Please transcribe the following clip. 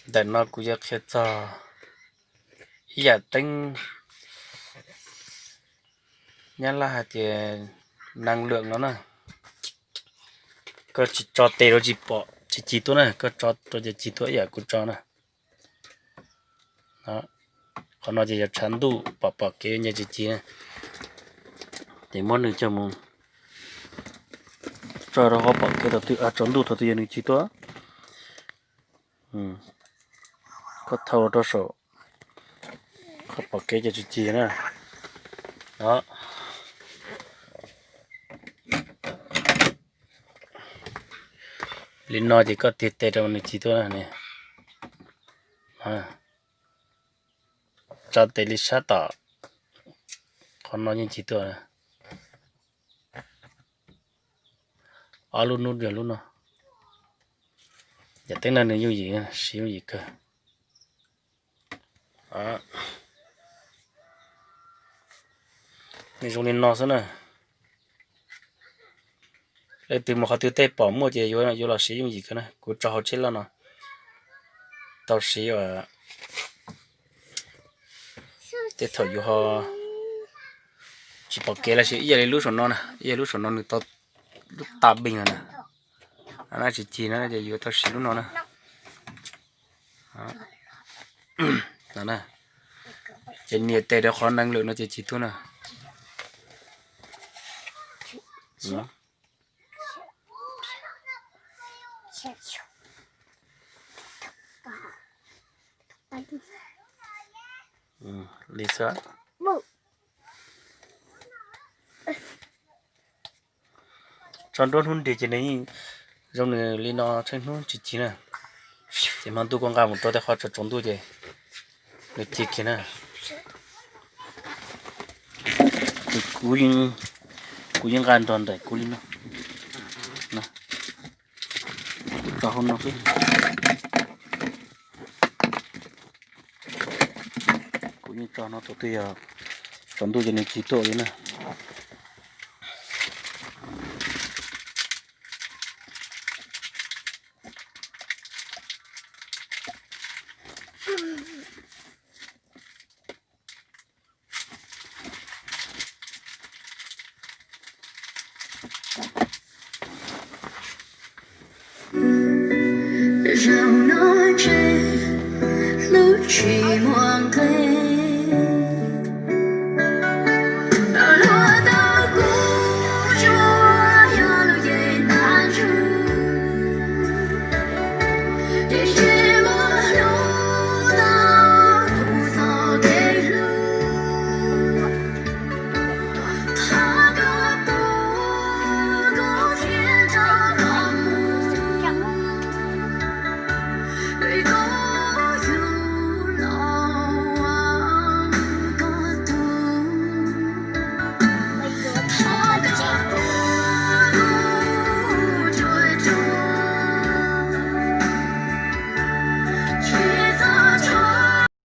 Ntawm no kuv yuav qhia txog ib yam teeb Nyab Laj hais tias năng lượng no na. Koj tsis tso tes rau tsis pom tsis cig tuaj na, koj tso rau ces cig tuaj ib yam kuv tso na. Qhov no ces yog tshav ntuj pom pom kev nce tsis cig na. Ces muab nws coj mus tso rau qhov pom kev thaum twg tsaus ntuj thaum twg yog nws cig tuaj. Koj thau rau saum qhov pom kev ces tsis cig na. Li no ces koj tig tes rau nws cig tuaj na. Tso tes li sab tom qhov no yeej cig tuaj. Ob lub nub yog lub no. Yam teeb no nws yooj yim, siv yooj yim kawg. Nws zoo li no xwb na. Leej twg mus qhov twg tej pom muaj ces yuav los siv yooj yim kawg na. Kuv tso hauv tsheb loj no tau siv tej thaum yus ho tsis pom kev los sis ib yam li lub saum no na, ib yam lub saum no nws tau lub tas bees na. Tsis cig na ces yuav tau siv lub no na. Ces nias tes rau qhov năng lượng no ces cig tuaj na. Li xwb. Tso nruab hnub nrig ces nws yeej zoo nws li no tsheej hnub tsis cig na. Ces hmo ntuj koj nqa mus rau tej qhov tsaus tsaus ntuj ces nws cig kiag na. Kuv, kuv yeej nqa nrog ntawm kuv li no. Kuv tso hauv no xwb. Kuv yeej tso no thaum twg yog tsaus ntuj ces nws cig tuaj li na.